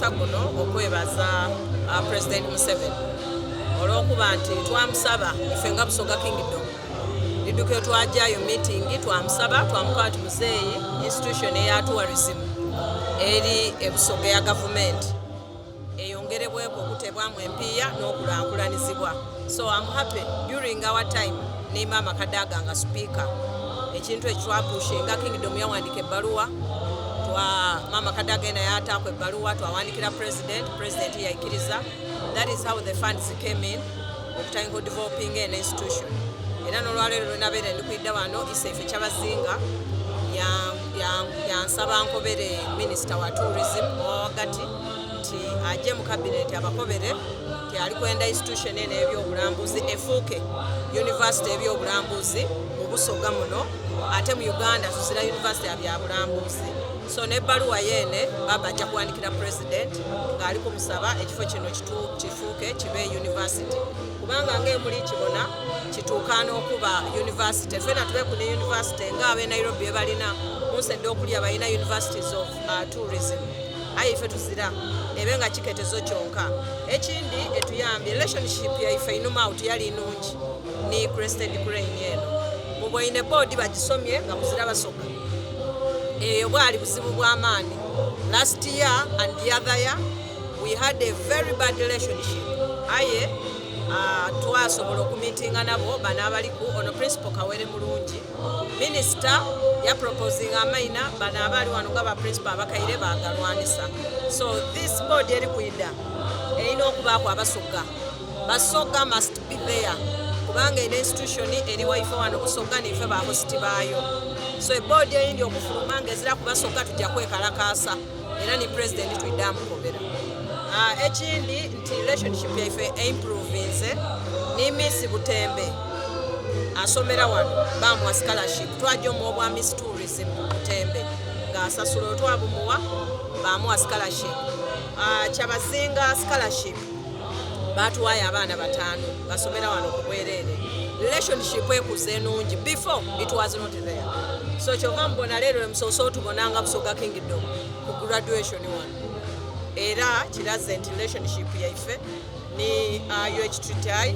Omukisa guno okwebaza President Museveni olw'okuba nti twamusaba ife nga Busoga Kingdom lidukiro twajayo meeting twamusaba twamukoba nti muzeeyi institution eya tourism eri e Busoga eya gavumenti eyongerebweku okutebwamu empiiya n'okulankulanizibwa. So am happy during our time ni Maama Kadaga nga speaker ekintu ekyo twapushinga Kingdom yawandika ebbaluwa twa Maama Kadaga ena yataaku ebbaluwa twawandikira president, president yaikiriza. That is how the funds came in okutandika odeveloping eno institution. Era n'olwaleero lwenabeere ndi kwidda wano Isaife Kyabazinga yansaba ya, ya nkobere minister wa tourism owa wagati nti aje mu cabinet abakobere nti ali kwenda institution eno ebyobulambuzi efuuke university ebyobulambuzi mu Busoga muno, ate mu Uganda tuzira university ya byabulambuzi. So n'ebbaluwa yeene baba ajja kuwandikira president ng'ali kumusaba ekifo kino kifuuke kibe university, kubanga ng'emuli kibona kituuka n'okuba university. Fena tube ku ne university ng'abe Nairobi bebalina munsi edda okulya balina universities of tourism, aye ife tuzira ebe nga kiketezo kyonka. Ekindi etuyambye relationship yaife inuma awo tiyali nungi ni Crested Crane eno mubwaine board bagisomye nga muzira Basoga, eyo bwali buzibu bw'amaani. Last year and the other year we had a very bad relationship, aye twasobola okumitinga nabo bano abaliku ono principal Kawere mulungi, minisita yaproposinga amaina bano abaali wano nga ba principal abakaire bagalwanisa. So this board eri kwida erina okubaako Abasoga. Basoga must be there kubanga eno institution eriwo ife wano Busoga nife ba host baayo. So eboard eyindi okufuluma nga ezira ku Basoga tujja kwekalakaasa, era ni president twidde amukobera. Ekindi nti relationship yaife improvinze ni Miss Butembe asomera wano bamuwa scholarship, twajja omuwa obwa Miss Tourism Butembe ng'asasula otwabumuwa bamuwa scholarship. Kyabazinga scholarship batuwayo abaana 5 basomera wano ku bwereere. Relationship ekuze enungi, before it was not there. So kyova mubona leero musoose otubonanga Busoga Kingdom ku graduation wano, era kiraze nti relationship yaife ni UHTTI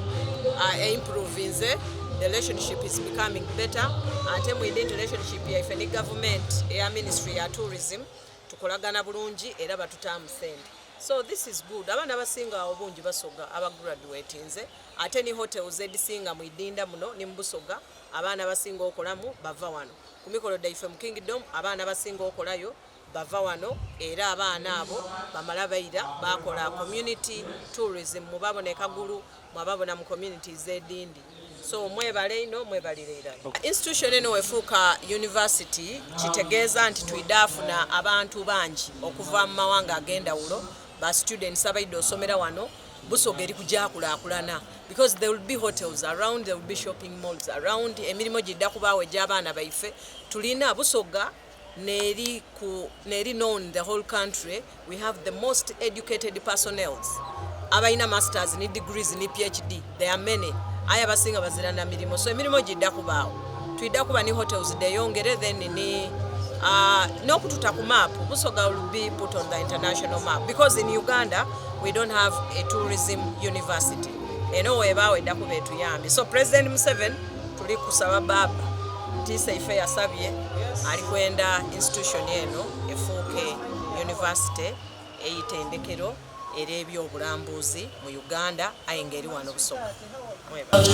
improvinze, the relationship is becoming better. Ate mwidi nti relationship yaife ni government eya ministry ya tourism tukolagana bulungi era batutaamu sente. So this is good. Abaana abasinga obungi Basoga abagraduatinze, ate ni hotels edisinga mu Idinda muno ni mu Busoga abaana abasinga okolamu bava wano. Ku mikolo daife mu Kingdom abaana abasinga okolayo bava wano, era abaana abo bamala baira bakola community tourism, mubabona ekagulu mwababona mu communities edindi. So mwebale ino, mwebalire irala. Institution eno wefuuka university kitegeeza nti twidafuna abantu bangi okuva mu mawanga ag'endawulo, ba students abaidde osomera wano. Busoga eri kujakulaakulana because there will be hotels around, there will be shopping malls around, emirimu gidda kubaawo egy'abaana baife. Tulina Busoga neri ku neri known the whole country, we have the most educated personnels abalina masters ni degrees ni PhD, there are many, aye abasinga bazira na mirimu. So emirimu gidda kubaawo, twidda kuba ni hotels deyongere, then ni n'okututa ku map. Busoga will be put on the international map because in Uganda we don't have a tourism university. Eno weebaawo edda kuba etuyambye. So President Museveni tuli kusaba baba ntiisa ife yasabye ali kwenda institution eno efuuke university eyitendekero ery'ebyobulambuzi mu Uganda, aye ng'eri wano Busoga. Mwebale.